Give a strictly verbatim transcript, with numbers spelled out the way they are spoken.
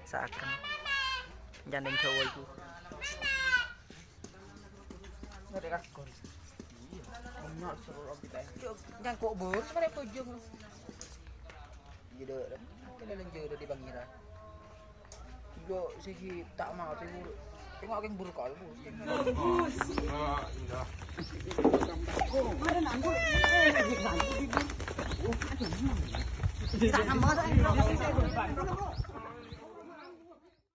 Saakan. Jandeng Jawa iku. Nyangkok bos, mana bojong. Iya, dek. Kena lenjeng udah dipangira. Gila, sisi tak mau, sih, Bu. Tengok yang buruk kalau, Bu.